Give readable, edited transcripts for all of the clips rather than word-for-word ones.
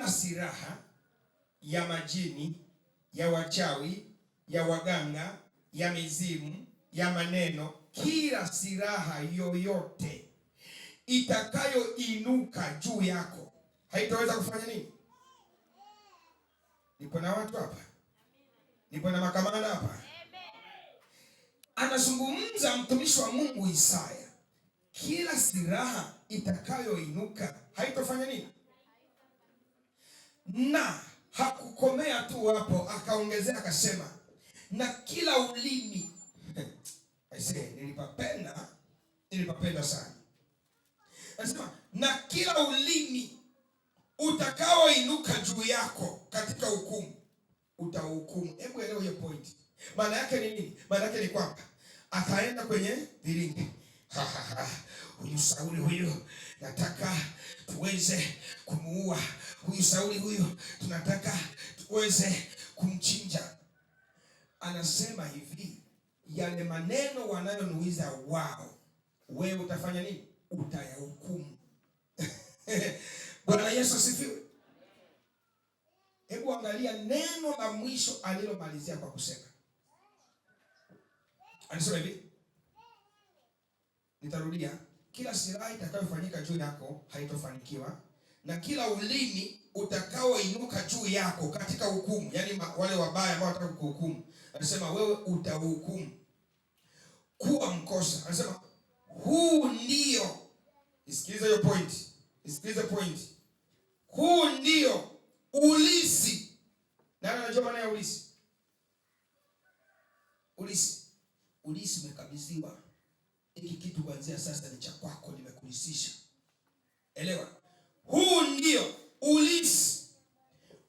Kila silaha ya majini, ya wachawi, ya waganga, ya mizimu, ya maneno, kila silaha yoyote itakayoinuka juu yako haitaweza kufanya nini? Nipo na watu hapa, nipo na makamanda hapa. Anazungumza mtumishi wa Mungu Isaya, kila silaha itakayoinuka haitofanya nini? Na hakukomea tu hapo, akaongezea akasema, na kila ulimi aisee, nilipapenda, nilipapenda sana. Anasema na kila ulimi utakaoinuka juu yako katika hukumu utauhukumu. Hebu elewa hiyo point. Maana yake ni nini? Maana yake ni kwamba akaenda kwenye viringi, ha, ha, ha. Huyu Sauli huyu nataka tuweze kumuua, huyu Sauli huyu tunataka tuweze kumchinja. Anasema hivi, yale maneno wanayonuiza wao, wewe utafanya nini? Utayahukumu. Bwana Yesu asifiwe. Hebu angalia neno la mwisho alilomalizia kwa kusema, anasema hivi, nitarudia: kila silaha itakayofanyika juu yako haitofanikiwa, na kila ulimi utakaoinuka juu yako katika hukumu, yaani wale wabaya ambao wanataka kukuhukumu, anasema wewe utahukumu kuwa mkosa. Anasema huu ndio, isikilize hiyo point, isikilize point, huu ndio ulisi. Nani anajua maana ya ulisi? Ulisi, ulisi umekabidhiwa hiki kitu, kuanzia sasa ni cha kwako, nimekulisisha. Elewa, huu ndio ulisi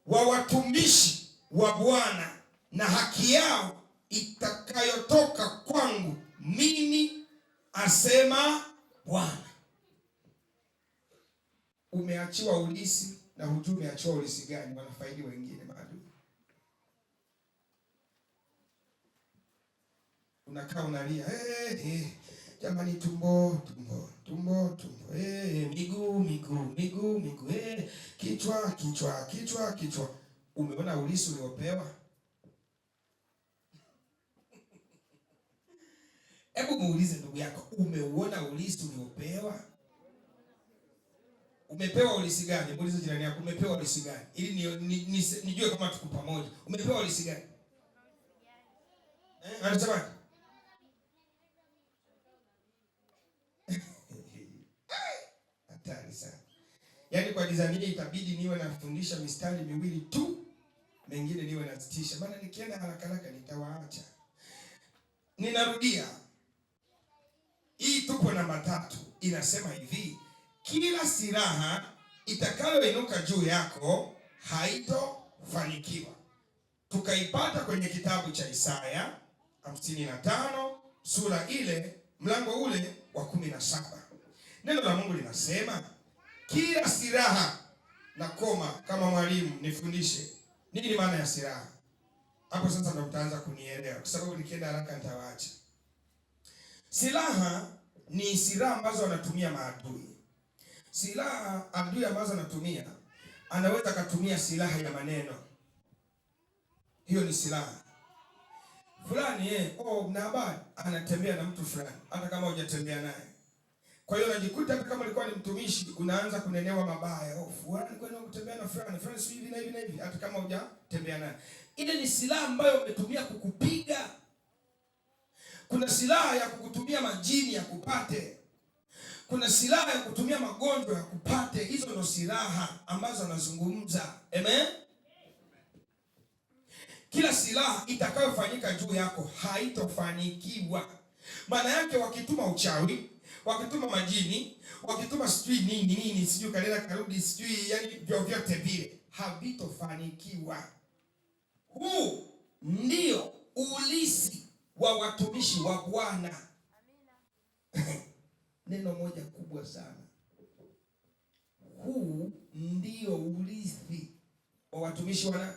wa watumishi wa Bwana na haki yao itakayotoka kwangu mimi, asema Bwana. Umeachiwa ulisi na hujui umeachiwa ulisi gani, wanafaidi wengine maadui. Unakaa unalia, hey, hey, jamani, tumbo tumbo tumbo tumbo, hey, miguu miguu miguu miguu, hey, kichwa kichwa kichwa kichwa. Umeona ulisi uliopewa? Hebu muulize ndugu yako, umeuona ulisi uliopewa? Umepewa ulisi gani? Muulize jirani yako, umepewa ulisi gani? Ili nijue kama tuko pamoja. Umepewa ulisi gani? Anasema hatari sana. Yaani kwa design hii itabidi niwe nafundisha mistari miwili tu, mengine niwe nasitisha. Maana nikienda haraka haraka nitawaacha. Ninarudia. Hii tupo namba 3 inasema hivi: kila silaha itakayoinuka juu yako haitofanikiwa. Tukaipata kwenye kitabu cha Isaya 55 sura ile mlango ule wa 17. Neno la Mungu linasema kila silaha, na koma kama mwalimu nifundishe nini maana ya silaha. Hapo sasa ndo mtaanza kunielewa, kwa sababu nikienda haraka nitawaacha. Silaha ni silaha ambazo wanatumia maadui. Silaha adui ambazo anatumia, anaweza akatumia silaha ya maneno. Hiyo ni silaha. Fulani oh, na habari anatembea na mtu fulani hata kama hujatembea naye. Kwa hiyo unajikuta hata kama ulikuwa ni mtumishi unaanza kunenewa mabaya. Oh, fulani alikuwa anatembea na fulani, fulani si hivi na hivi na hivi, hata kama hujatembea naye. Ile ni silaha ambayo umetumia kukupiga. Kuna silaha ya kukutumia majini ya kupate. Kuna silaha ya kutumia magonjwa ya kupate. Hizo ndo silaha ambazo anazungumza. Amen. Kila silaha itakayofanyika juu yako haitofanikiwa. Maana yake wakituma uchawi, wakituma majini, wakituma sijui nini nini, sijui kalenda karudi, sijui yani vyovyote vile, havitofanikiwa. Huu ndio ulisi wa watumishi wa Bwana. Neno moja kubwa sana. Huu ndio urithi wa watumishi wa nani?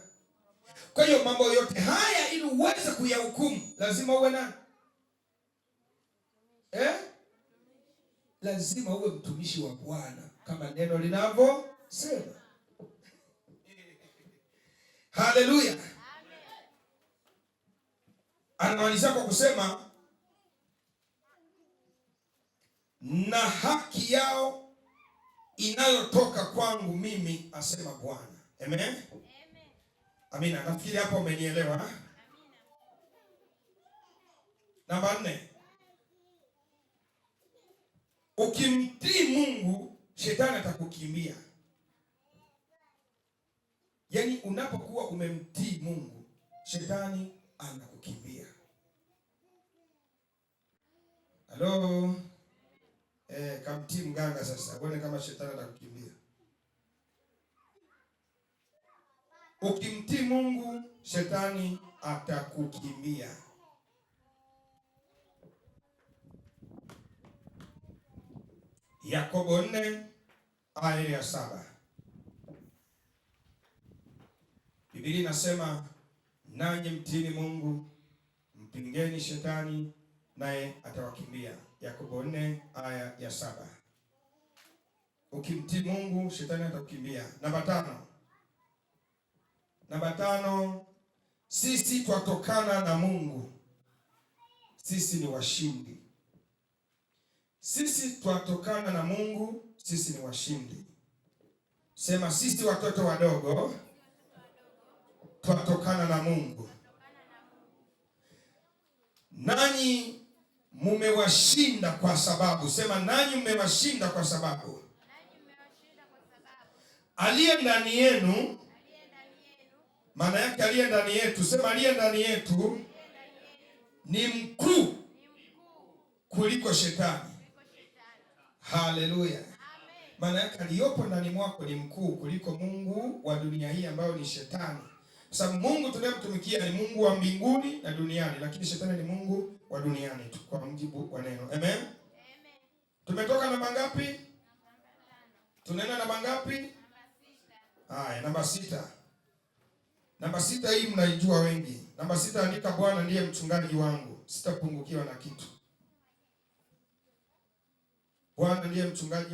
Kwa hiyo mambo yote haya ili uweze kuyahukumu lazima uwe na Lazima uwe mtumishi wa Bwana kama neno linavyosema. Haleluya. Anamalizia kwa kusema, na haki yao inayotoka kwangu mimi, asema Bwana. Amen. Amina. Nafikiri hapo umenielewa. Namba 4, ukimtii Mungu shetani atakukimbia. Yaani unapokuwa umemtii Mungu shetani anakukimbia. Halo? Kamtii mganga sasa, uone kama shetani atakukimbia. Ukimtii Mungu shetani atakukimbia. Yakobo 4 aya ya 7. Biblia inasema, nanyi mtiini Mungu, mpingeni shetani naye atawakimbia. Yakobo 4 aya ya 7. Ukimtii Mungu shetani atakukimbia. Namba 5. Namba 5, sisi twatokana na Mungu. Sisi ni washindi. Sisi twatokana na Mungu, sisi ni washindi. Sema, sisi watoto wadogo twatokana na Mungu. Nanyi mumewashinda kwa sababu. Sema, nanyi mmewashinda kwa sababu aliye ndani yenu, maana yake aliye ndani yetu. Sema, aliye ndani yetu ni mkuu kuliko shetani. Haleluya! Maana yake aliyopo ndani mwako ni mkuu kuliko mungu wa dunia hii ambayo ni shetani. Kwa sababu Mungu tunayemtumikia ni Mungu wa mbinguni na duniani, lakini shetani ni mungu wa duniani tu, kwa mujibu wa neno. Amen. Amen. Tumetoka namba ngapi? Tunaenda namba ngapi? Haya, namba 6. Namba 6 hii mnaijua wengi. Namba 6, andika, Bwana ndiye mchungaji wangu, sitapungukiwa na kitu. Bwana ndiye mchungaji